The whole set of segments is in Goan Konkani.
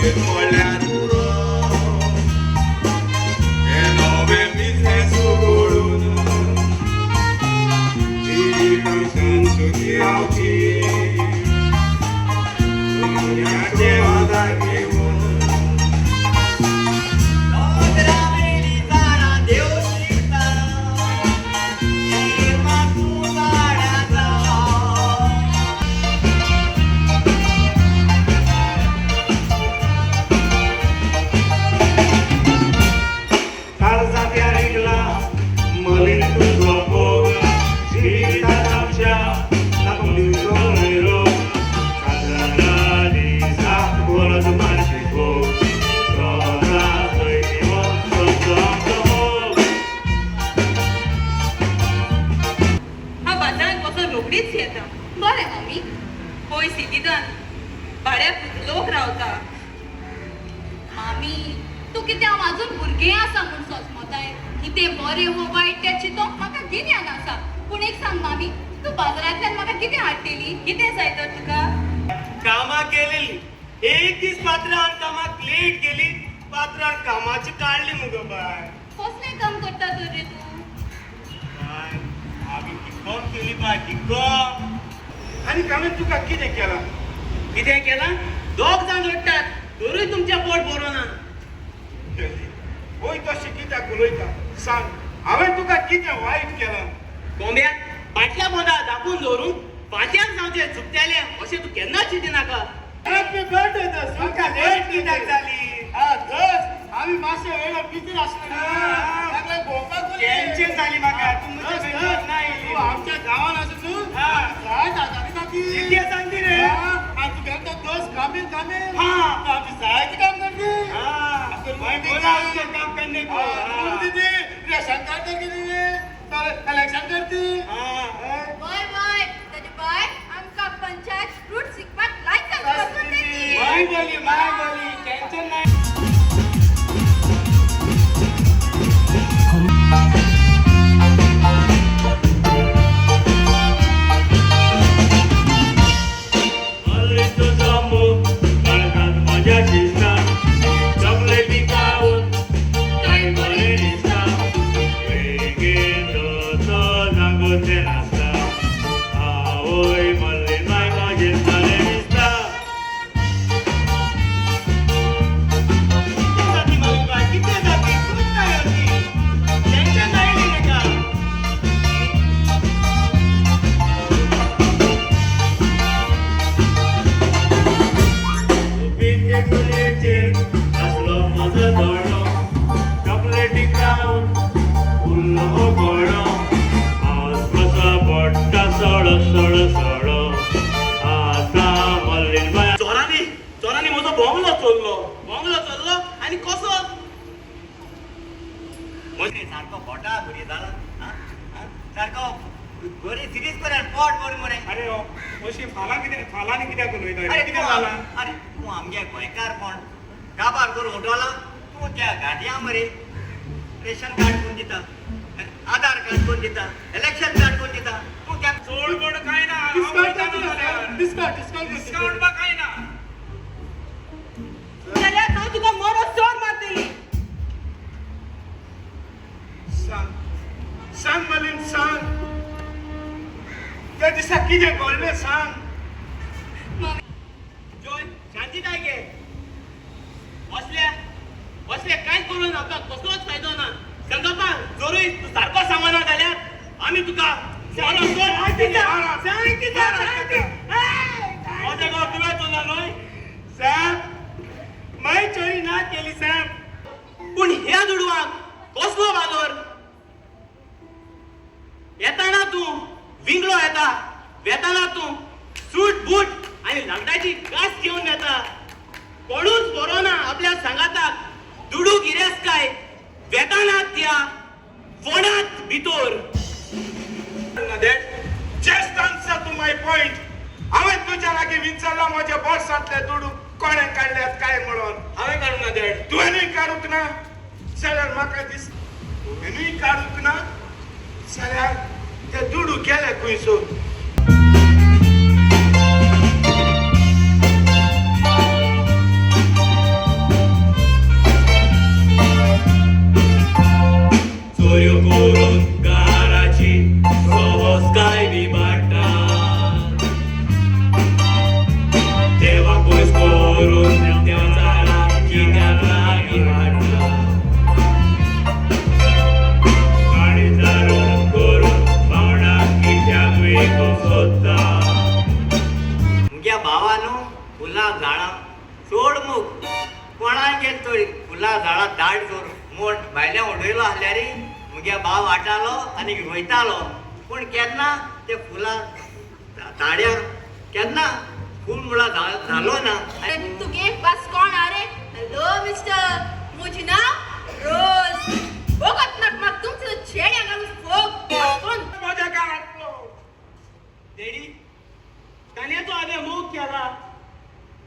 उमेद पडल्यार पुरो हें नवें बिजनेस उगडून जिवितांतल्यान सुखी रावची दुनियाचे आदार घेवन. दोंगरावेली झाडां देव शिवता, तूं झाडाचा. काळजात या रिगला मलीन तुजो मोग, जिवितांत आमच्या लागून दिवचो न्हय रोग. काजरा दिसाक गरज मारची भोग, सदां सैमान सद्दां आमचो मोग. हांव बाजारांत वचोन रोखडीच येता. बरें मम्मी. पळय सिटीदान भाड्याक लोक रावता. मामी, तूं कितें हांव अजून भुरगें आसा म्हूण सोजमोताय? कितें बरें वो वायट तें चिंतोंक म्हाका गिन्यान आसा. पूण एक सांग मामी, तूं बाजारांतल्यान म्हाका कितें हाडटेली? कितें जाय तर तुका? कामाक गेलेली एक दीस पात्रान कामाक लेट गेली, पात्रान कामाची काडली मुगो बाय. कसलें काम करता तर रे तूं? बाय, आमी डिकॉम केली बाय, डिकॉम. आनी हांवें तुका कितें केलां? कितें केलां? दोग जाण जोडटात तरूय तुमचें पोट भरोना. वय, तशें कित्याक उलयता? सांग, हांवें तुका कितें वायट केलां? कोंब्या, बाटल्या पोंदा धापून दवरून फांत्याक जावचें चुकतेलें अशें तूं केन्नाच चिंतिनाका. हॅपी बर्थडे दस, तुमकां लेट कित्याक जाली? हा दस, आमी मातशे वेळा भितर आसले, भोंवपाक. टेन्शन जाली म्हाका, तूं म्हजे बेंगलोर ना येयली. तूं आमच्या गांवान आसा न्हू, जायत आजारी जाती. कितें सांगती रे? आनी तूं घेता दस कामेल कामेल. आमची जायते काम करती. मैं बोला उसको काम करने को. कोण दिदी रेशन कार्ड करके दिदी, इलेक्शन करती. वय वय, ताजे बाय आमकां पंचायत फ्रूट शिकपाक लायसन्स पासून दिली. My बोली, my बोली, टेन्शन नाही. मल्ली तुजो मोग काळजांत म्हज्या दिसता, चॉकलेटी खावन काय बरें दिसता, बेगीन तो सांगूचें नासता, आवय मल्ली बाय म्हजें बरें दिसता. कितें जाती मल्ली बाय, कितें जाती? तूंच काय अशी टेन्शन आयली नाका. उबीचे चुलीचेर आसलो म्हजो दोळो, चॉकलेटी खावन उरलो हो गोडो, पावस कसो पडटा सळो सळो सळो, आतां मल्लीन बाय. चोरांनी चोरांनी म्हजो बोंगलो चोरलो, बोंगलो चोरलो. आनी कसो सारको बोटा भुरगें जाला, सारको बरी सिरीज कर, पोट भर मरे. अरे अशी फालां कितें, फालांनी कित्याक उलयता? अरे कितें तूं जालां? अरे तूं आमगे गोंयकार कोण काबार करून उठवला तूं त्या गाडयां मरे. रेशन कार्ड कोण दिता? आधार कार्ड कोण दिता? इलेक्शन कार्ड कोण दिता? तूं त्या चोड बोड काय ना. डिस्काउंट, डिस्काउंट, डिस्काउंट बा काय ना. जाल्यार हांव तुका मरो चोर मारतली. सांग, सांग मलीन, सांग, त्या दिसा कितें घडलें सांग. मम्मी. जोय, शांतीताय घे. बसल्या बसल्या कांयच करूं ना, तुका कसलोच फायदो ना. संगप्पा, जोरूय तूं सारको सांगना जाल्यार आमी तुका मरो चोर. शांती. म्हजें गांव तुवें चोरला न्हय? साहेब, माय चोरी ना केली साहेब. पूण ह्या दुडवांक कसलो वालोर? येताना तूं विंगळो येता, वेताना तूं सूट बूट आनी लग्नाची कास घेवन येता. कोणूच बरो ना आपल्या सांगाताक, दुडू गिरेस्त काय वेताना त्या फोणात भितर. Just answer to my point. हांवें तुज्या लागीं विचारलां, म्हज्या बोल्सांतले दुडू कोणें काडल्यात काय म्हणून. हांवें काडूंक ना देड. तुवेंनूय काडूंक ना जाल्यार म्हाका दिस, तुवेंनूय काडूंक ना जाल्यार ते दुडू गेले खंयसर? सोड मूग कोणाक गेल तो फुलां झाडां दाट करून मोड भायल्यान उडयलो आसल्यार मुगे भाव वाटालो आनी रोयतालो. पूण केन्ना ते फुलां झाड्यां केन्ना फूल मुळां जालो ना. तुगे बस कोण आरे? हॅलो मिस्टर, मुझे नाव रोज. बोगत नाक म्हाका तुमचो चेड्या घालून फोग कोण. म्हज्या घरांतलो. डॅडी, ताणें तो हांवें मोग केला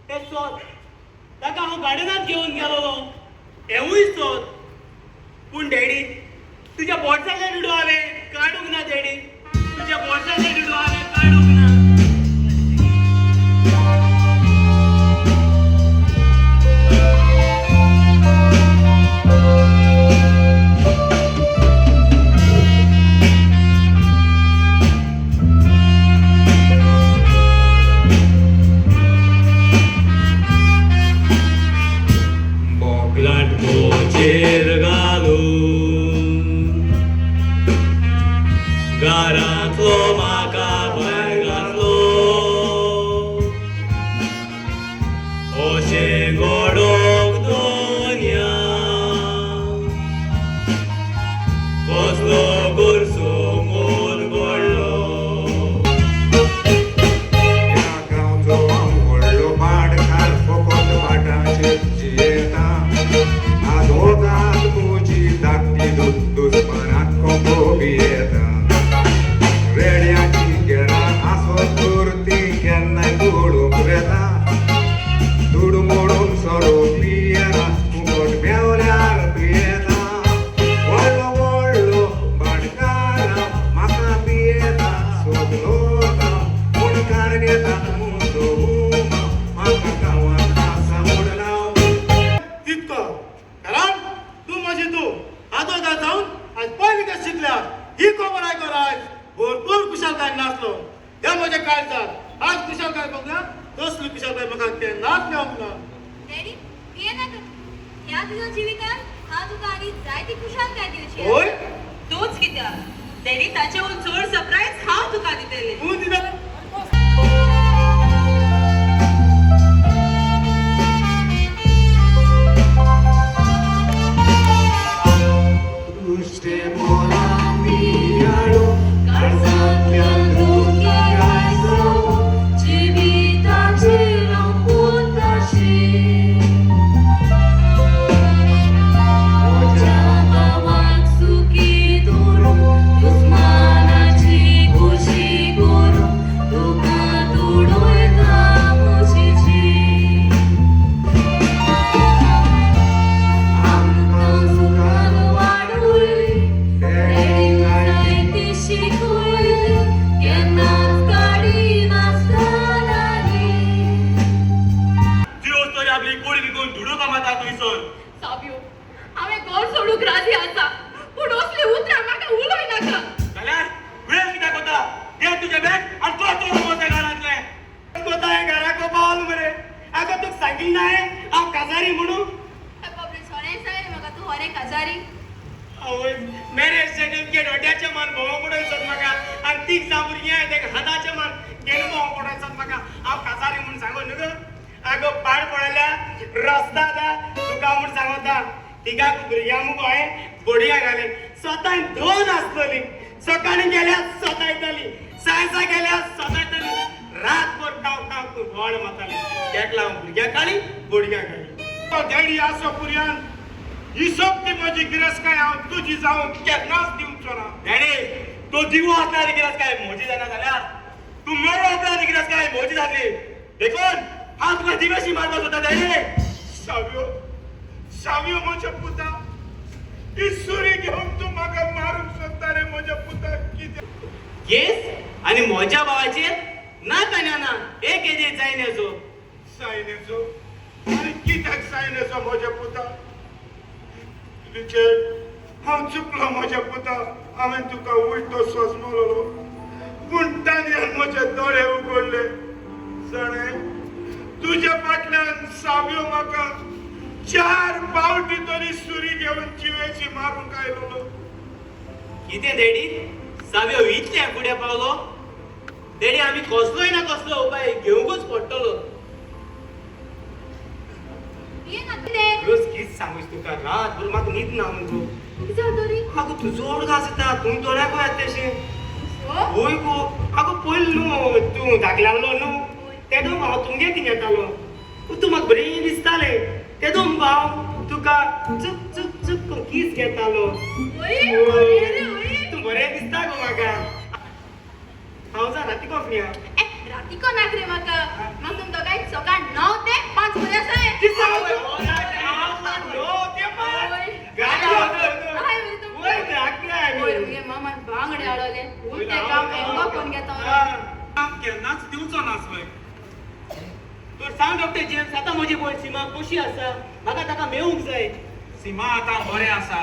तें सोद, ताका हांव गार्डनांत घेवन गेलोलो हेंवूय सोद. पूण डॅडी, तुज्या बोल्सांतले दुडू हांवें काडूंक ना. डॅडी, तुज्या बोल्सांतले दुडू हांवें काडूंक ना. बोकलाट मोचेर घालून घरांतलो म्हाका भायर घातलो, अशें घडोवंक दोनया कसलो गुरसो मोल पडलो. ह्या गांवचो हांव व्हडलो भाटकार, फकत भाटाचेर जियेता. आदवोगाद म्हजी धाकटी दुस्मानाक कोंबो भियेता. रेड्याची गेरां आसत तर ती केन्नाय तोडूंक वेता. दुडू मोडून सोरो पियेना, फुकट मेवल्यार पियेता. व्हडलो व्हडलो भाटकार म्हाका पियेता, सगलो मुणकार घेता म्हजो उमा, म्हाका गांवांत आसा म्हूण नांव. तितको कारण तूं म्हजी तूं आदोगाद जावन आज पयली ते शिकल्या ही खबर आयकोन आयज भरपूर खुशालकाय नाचलो. ह्या म्हज्या काळजात आज खुशालकाय बघना, तसली खुशालकाय म्हाका केन्नाच मेळोंक ना. डॅडी, भियेनाका तूं. ह्या तुज्या जिवितांत हांव तुका आनी जायती खुशालकाय दिवची. होय. तूंच कित्याक डॅडी, ताचेहून चड सरप्रायज हांव तुका दितलें. तूं दिता. नुस्तें मोलां पियाळो, काळजांतल्यान दुख्याय जावं, जिविताचेर हांव पुताशी. म्हज्या भावाक सुखी दवरूं, दुस्मानाची खुशी करूं, तुका तुडयता म्हजी जीण. आमकां सुखान वाडय, डॅडी जायती शिकय, केन्नाच काडिनासतना न्ही. जिरोज तरी आपली कोड विकून दुडू कमाता थंयसर. साब्यो, हांवें घर सोडूंक राजी आसा, पूण असली उतरां म्हाका उलोय नाका. जाल्यार वेळ कित्याक वता? घे तुजें बॅग आनी तो चोरून वता घरांतलें. कोता हें घराक पावल मरे. आगो, तुका सांगिल्लें ना हांव काजारी म्हणून? बाबरे, सोणें सांगलें म्हाका तूं होरे काजारी. आवय, मॅरेज सर्टिफिकेट हड्ड्याचें मान भोंवो पडोवन सोद म्हाका, आनी तीग जावं भुरगीं आहाय तेका हाताचें मान घेवन भोंवो पडोवन सोद म्हाका. हांव काजारी म्हूण सांगो न्हू गो? आगो, पाड पडल्या रस्ता आतां तुका म्हूण सांगता, तिगाक भुरग्यां मुगो हांवें बोडया घाली. स्वताय दोन आसतली, सकाळीं गेल्यार स्वता येताली, सायसा गेल्यार स्वता येताली, रातभर काव काव करून बोवाळ मारताली. तेका लागून भुरग्यां काडली, बोडयां घाली. डॅडी आसो पुरयान ही सोबती म्हजी गिरेस्तकाय हांव तुजी जावं केन्नाच दिवचो ना. डॅडी, तो जिवो आसल्यार गिरेस्तकाय म्हजी जायना जाल्यार तूं मेळ्ळो उपरांत गिरेस्तकाय म्हजी जातली. देखून हांव तुका जिवेशी मारपाक सोदता डॅडी. सावयो, सावयो, म्हज्या पुता, ही सुरी घेवन तूं म्हाका मारूंक सोदता रे म्हज्या पुता? कितें केस आनी म्हज्या भावाचेर ना तान्या ना एक येदी जायनेचो. सायनेचो? आनी कित्याक सायनेचो म्हज्या पुता? रिचर्ड, हांव चुकलो म्हज्या पुता. हांवें तुका उलटो सोजमलो, पूण ताणें म्हजे दोळे उगडले. जाणें, तुज्या फाटल्यान साव्यो म्हाका 4 पावटी तरी सुरी घेवन जिवेची मारूंक आयलो. कितें डॅडी, साव्यो इतलें फुडें पावलो? डॅडी, आमी कसलोय ना कसलो उपाय घेवंकूच पडटलो. कितें सांगूच तुका, रातभर म्हाका न्हीद ना मुगो. कितें जालें तरी? आगो तुजो उडगास येता, तूं दोळ्याक वता तशें. हो? वय गो, आगो पयलीं न्हू तूं धाकलें आहलो न्हू, तेदो हांव तुमगे थिंग येतालो, तूं म्हाका बरें दिसतालें. तेदो मुगो हांव तुका चुक चुक चुक करून कीस घेतालो. वय, अरे रे, वय. तूं बरें दिसता गो म्हाका. हांव जा राती कोंकणी. ए, राती कोणाक रे म्हाका? म्हाका तुम दोगांय सकाळ 9 ते 5 बरें आसा. कितें सांगू तूं? णव ते पांच. हाय, बरें तुमकां. वय, धाकलें. वय, मुगे मामान बांगडे हाडले. उलटे काम एंगो कोण घेता. काम केन्नाच दिवचो नासलोय. तर सांग डॉक्टर जेम्स, आतां म्हजी पळय सीमा कशी आसा, म्हाका ताका मेळूंक जाय. सीमा आतां बरें आसा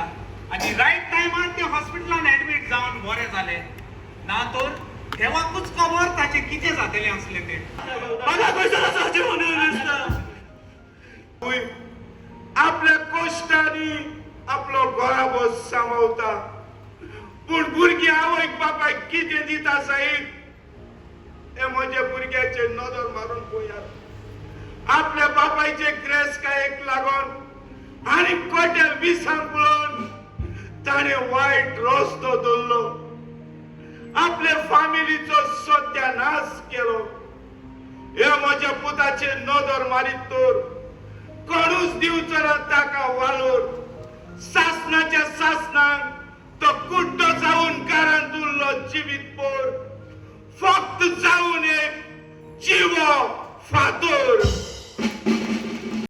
आनी रायट टायमार तें हॉस्पिटलान एडमीट जावन बरें जालें. ना तर देवाकूच खबर ताचें कितें जातलें आसलें तें. म्हाका खंयसर वचपाचें म्हणून दिसता. आवय आपल्या कश्टांनी आपलो घराबो सांबाळता, पूण भुरगीं आवयक बापायक कितें दिता साहेब, हे म्हज्या भुरग्याचेर नदर मारून पळयात. आपल्या बापायचे ग्रेसकायेक लागून आनी कोट्या विसांक पळोवन ताणें वायट रस्तो धरलो, आपले फामिलीचो सत्यानाश केलो. हे म्हज्या पुताचेर नदर मारीत तर कोणूच दिवचो ना ताका वालोर. सासनाच्या सासनाक तो कुड्डो जावन घरांत उरलो जिवीत पोर, फक्त जावन एक जिवो फातोर.